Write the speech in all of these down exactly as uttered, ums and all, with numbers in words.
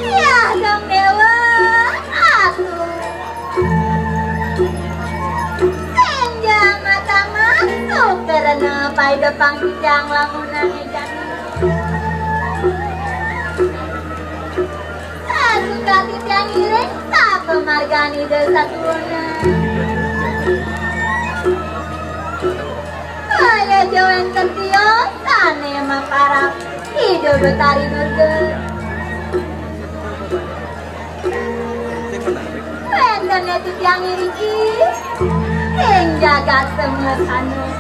Yah, dong dewa, atuh. Senja mata masuk karena pai depang kijang lamunan ejan. Sasuka titiang ngiring, sapamargani desa tuunan. Aya ja wénten tio sané maparab Ida Betari Durga. Wénten titiang iriki ing jagat Semesanur.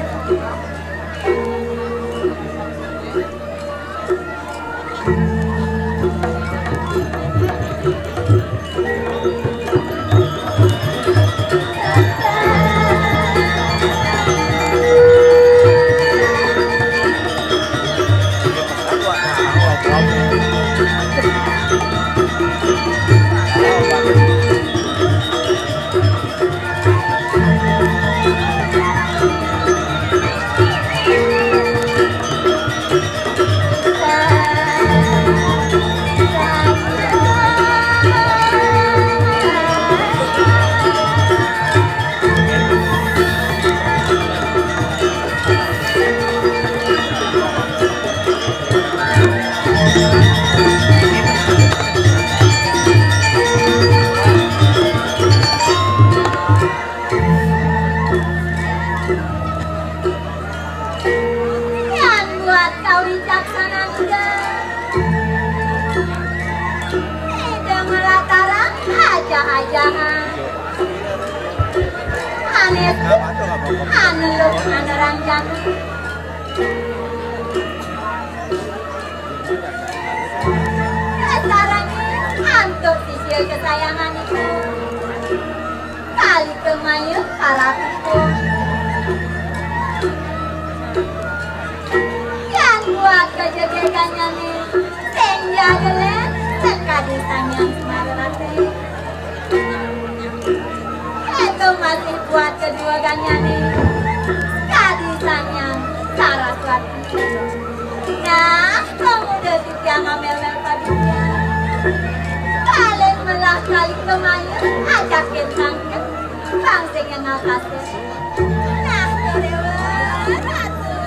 Yan buat kawicaksanan, ida malataran aja-ajahan. Ané anu luk anu ranjang. Sareng antuk sisil kesayanganipun. Kalih kemaya parapipun. Yan buat kajegeganyané, sing jagelén, sakadi sanyang Semar Ratih. Éto masih buat kedua ganyané, kadi sanyang Saraswati. Nah, pemuda titiang amel-mel padidian. Paling melah kalih kemaya, ajakin sangkep. Bangsa yang ngatas. Nah, Dewa Ratu.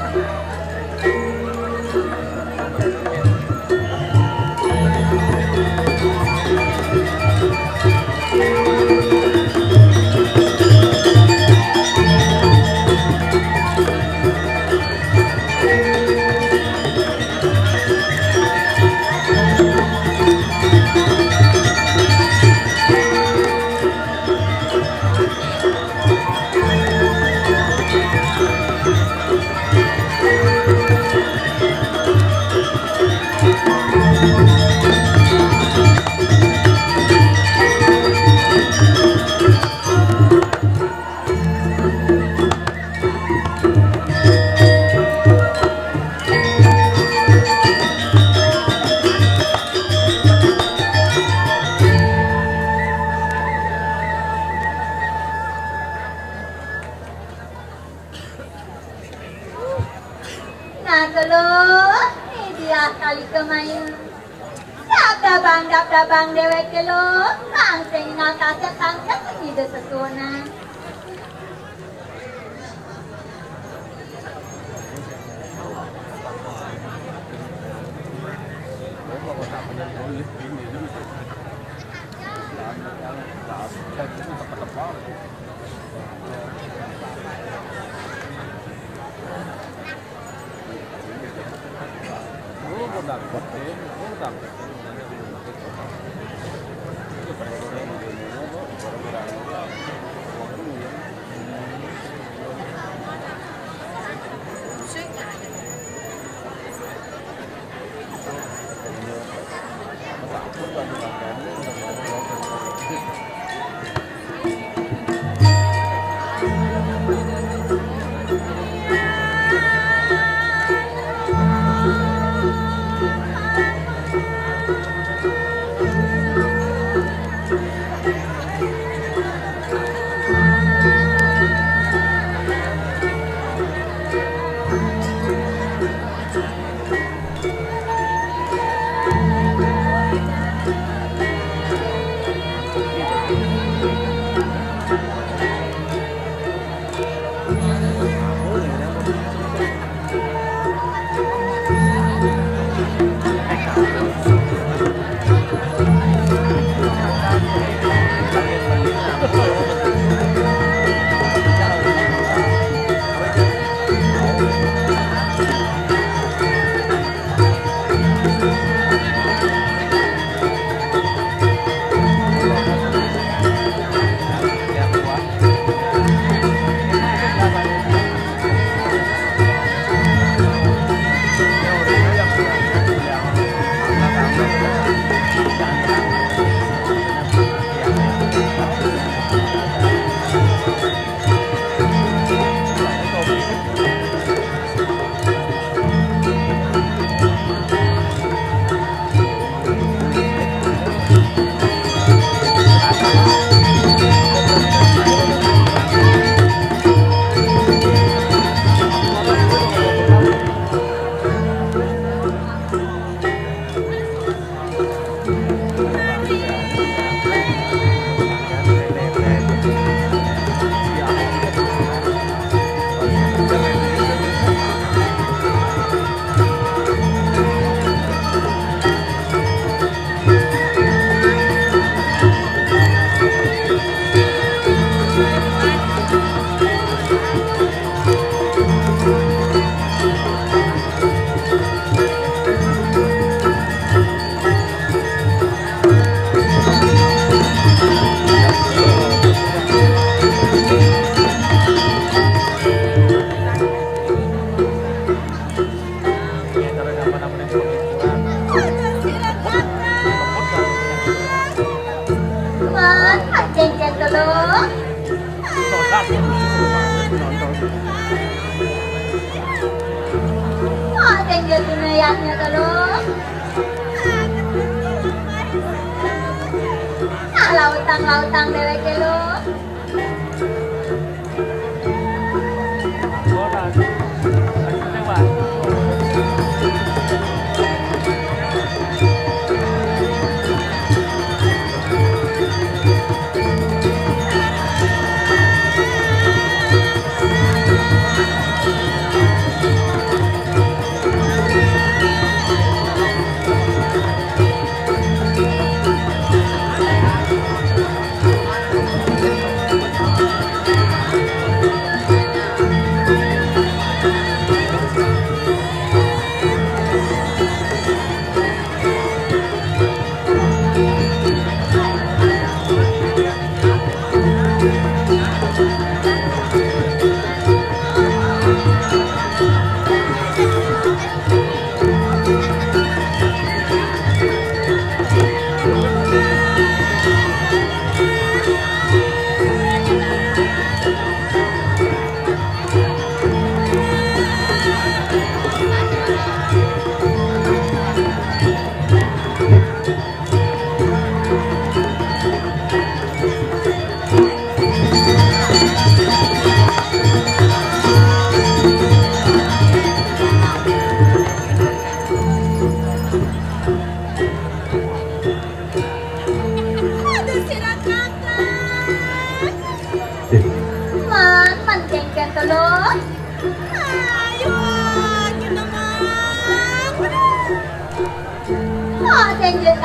Nah, Kelo, ini dia kali kemain. Dab dabang, dab dabang dewek Kelo, bangsa yang ngatas tangkep ini de sesuunan. Man, aceng-ceng dulu. Aceng dia tuh ngeliatnya dulu. Ah, lautang, lautang dewek lu.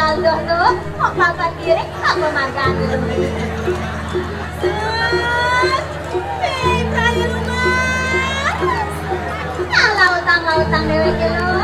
Aldo tuh, kok papat diri apa magang lu? Sus, Peng, ayo lu, Mas. Kalau utang, utang dewek lu.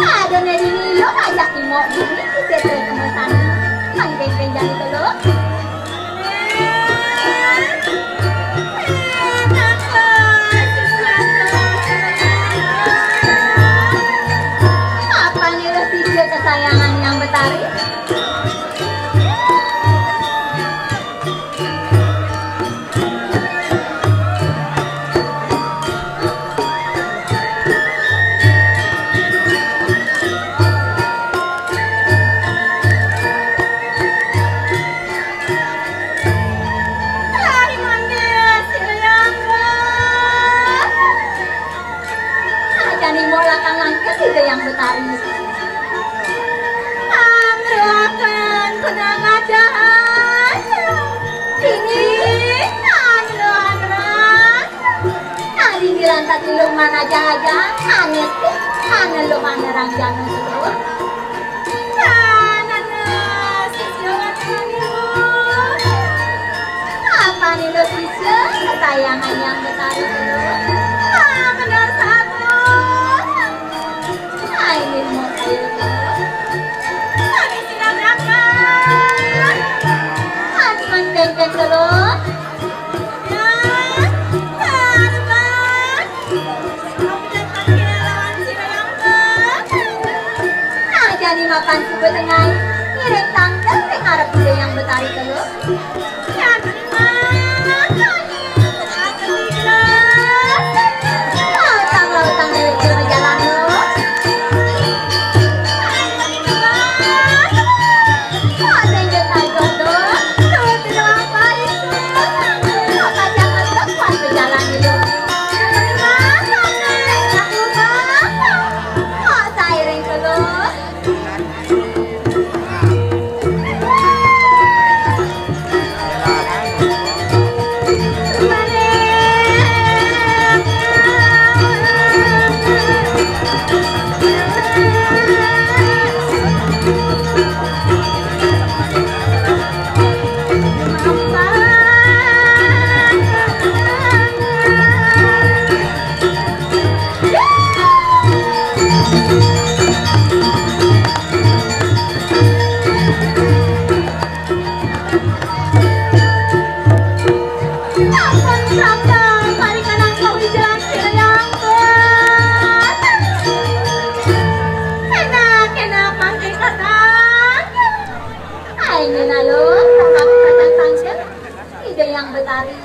Aduh, Nedini, yuk ajak Imo gini, kita terus sama. Mending pinjam itu, lo. Apa nih, lo, si Cio kesayangan yang Betari? Jani mau lakang langkes itu yang Betari. Amroakan kunang adan. Dingin, amroakan. Nari di lantas ilung mana jaga, anes, aneluh anerang jangan seru. Kan, anes, sisi Anu lo sisya kesayangan Hyang Betari. Ah, benar satu. Ai, ini mau saya. Lagi sinar jagat. Anu, Mas Dengkeng dulu. Ya, Sarban. Nah, jani makan subuh tengai. Ngiring tangkil ring ngarep Ida Hyang Betari dulu. Jani makan. Lautang, lautang, déwék dhéwék jalan, lho. Ampun, Rangga, paringanan kawijalan sira, ya ampun. Enak, enak, mangke kadang. Ai, nina lo, kakak kacang tangkil. Ida Hyang Betari.